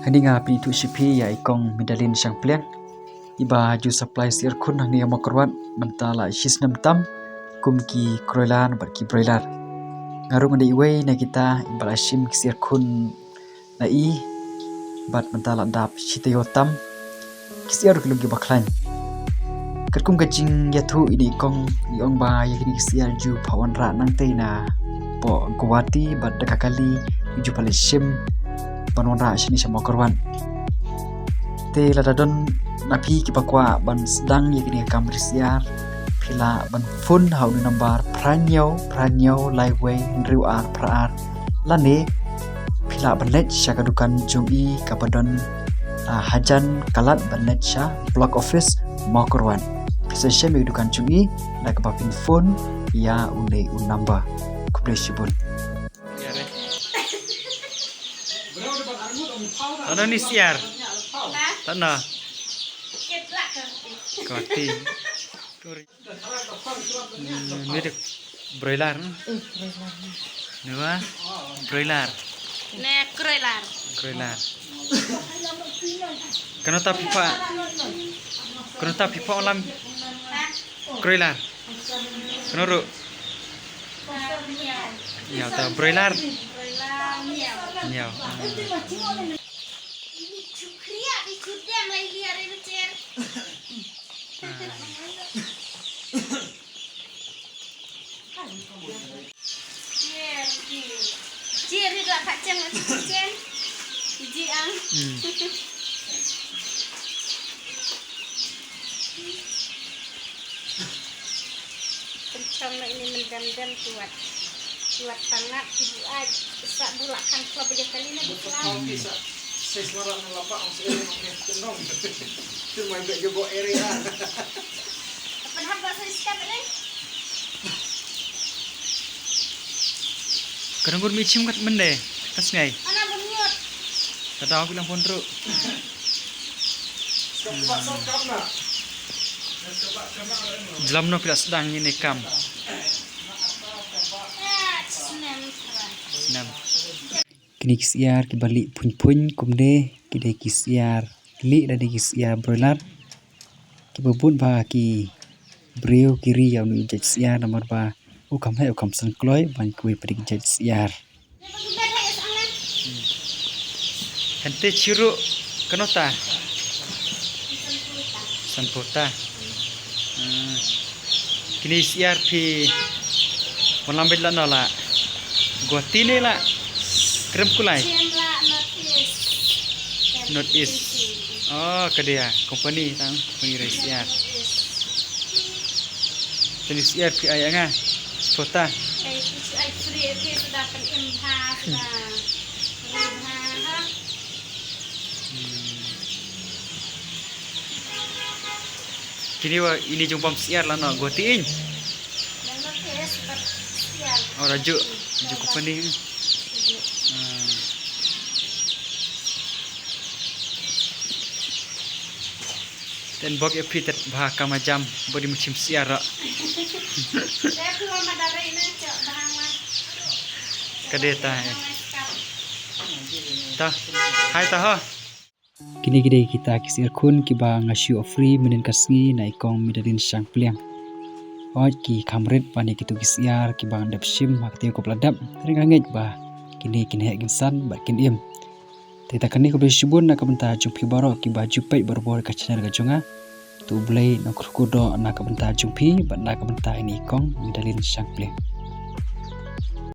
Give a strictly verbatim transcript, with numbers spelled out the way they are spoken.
Hangne nga pynithuh sha phi ïa i kong Medalin Shangpliang, iba ju supply syiar khun hangne ha Mawkyrwat mynta la shi snem tam kum ki kroilar bad ki broiler. Nga ruh nga dei iwei na kita iba la shim ki syiar khun na i bad mynta la dap shi taïew tam. Ki syiar ruh ki long kiba khlaiñ. Katkum ka jingïathuh ine i kong i ong ba ïa kine ki syiar ju pha wanrah nangtei na poh Guwahati bad da ka kali ju pha leit shim ban wanrah shane sha Mawkyrwat. Te lada don na phi kiba kwah ban sdang ïa kine ki kam ri syiar, phi lah ban phone ha une u number phra hynñiew phra hynñiew lai wei hynriew ar phra ar, lane phi lah ban leit sha ka dukan jong i kaba don, ah, hajan ka lad ban leit sha Block Office Mawkyrwat. Phi sa shem ïa ka dukan jong i da kaba phin phone ïa une u number. Khublei shibun. Tano ni syiar? Tano? Kati. Hmm, ni dei broiler, hmm? Ni ba? Broiler. Ne kroilar. Kroilar. Kano ta phi pha? Kano ta phi pha lam? Kroilar. Kano ruh? Ïa ta broiler. Ïa. Pynchong na ini mendem-dem tuat. Tuat tangat ibu ai. Sa bulak kan klo bejak kali na bukla. Sai selarat na lapak ang selalu makin tenong. Tu mai bek jebo area. Apa dah buat saya sikap ni? Kadang gur mi chim kat mende. Kas ngai. Ana bunyut. Kada aku bilang pondro. Jlam no pila sedang ini kam. Senam. Kine ki syiar kiba lieh phuiñ phuiñ kumne, ki dei ki syiar lieh lane ki syiar broiler. Kiba bun ba ki briew ki ri ïa une u jait syiar namar ba u kham heh u kham san kloi ban kiwei pat ki jait syiar. Hynte chiruh kano ta? Sanpota. Hmm. Kine syiar phi wan lam beit la no la? Guwahati ne la Krem Kulai? Chem la North East. North East. Oh, ka dei company tang, company ri syiar. Tang syiar phi ai nga. Spota. Ai phi ai free, phi suda pyn-im bha suda. Free bha ha. Hmm. Kine wa ini jong pam syiar la no Guwahati in. Yang no ke spot syiar. Oh, rajuk. Rajuk company. Rajuk. Hmm. Ten bok e phi tet bha kama jam body muchim syiar ra. Te phi wa madare ina chok bha ma. Ka dei ta, eh. Ta. Hai ta ha. Kine ki dei kita ki syiar khun kiba nga shu offer mynnin ka sngi na i kong Medalin Shangpliang. Hooid ki kham rit ban ïa kitu ki syiar kiba nga dep shim ha kata ka por ba la dep. Te nga ngeit ba kine kin heh kin san bad kin im. Te ta kane khublei shibun na ka bynta jong phi baroh kiba ju peit barabor ka channel ka jong nga. To U Blei un kyrkhu doh na ka bynta jong phi bad na ka bynta ine i kong Medalin Shangpliang.